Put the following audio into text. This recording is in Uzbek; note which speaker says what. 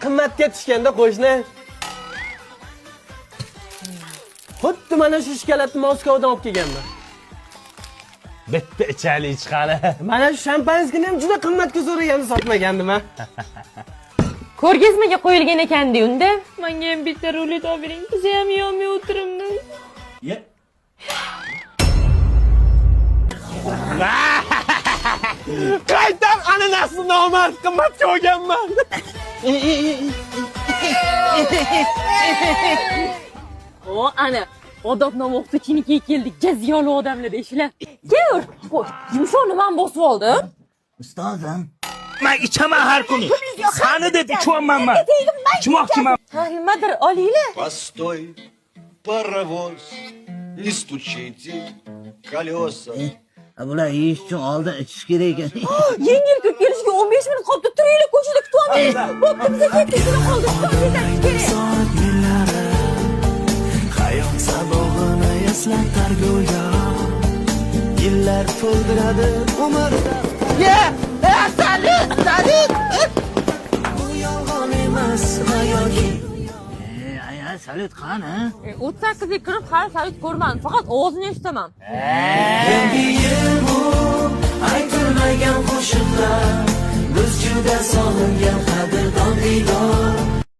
Speaker 1: Qimmatga tushganda qo'shni. Xuddi mana shu shokoladni Moskvadan olib kelganman.
Speaker 2: Bitta ichaylik ichqani.
Speaker 1: Mana shu shampanskini ham juda qimmatga so'ragandim, sotmagandim ha.
Speaker 3: Ko'rgazmaga qo'yilgan ekan-da unda.
Speaker 4: Menga ham bitta rulet olib bering. Biza ham yeyolmay o'tiribmiz.
Speaker 1: Qaytam ananasni nomard qimmatga olganman.
Speaker 3: O, ana odobnoma o'qituvchinikiga keldik. Jaziyoli odamlar deyishlar. Kel, qo'y. Yumshoq nimani bosib oldim?
Speaker 5: Ustozim.
Speaker 6: Man ichaman har kuni. Sani deb ichyapman man. Ichmoqchiman.
Speaker 3: Ha, nimadir olinglar.
Speaker 7: Постой, паровоз, не стучите колеса.
Speaker 5: Bular yeyish uchun oldin ichish kerak ekan.
Speaker 3: Yengil kirib kelishiga 15 minut qolibdi. Turinglar, ko'chada kutib olmaymiz. Bo'pti, biza ketdik, shuni qoldi. Kerak.
Speaker 8: Soat yillari hayot sabog'ini eslatar go'yo. Yillar to'ldiradi umr.
Speaker 1: Ye, salut, salut.
Speaker 8: Bu yolg'on emas g'ayoki.
Speaker 5: Aya, salyut qani?
Speaker 3: 38 ga kirib hali salyut ko'rmadim. Faqat ovozini eshitaman.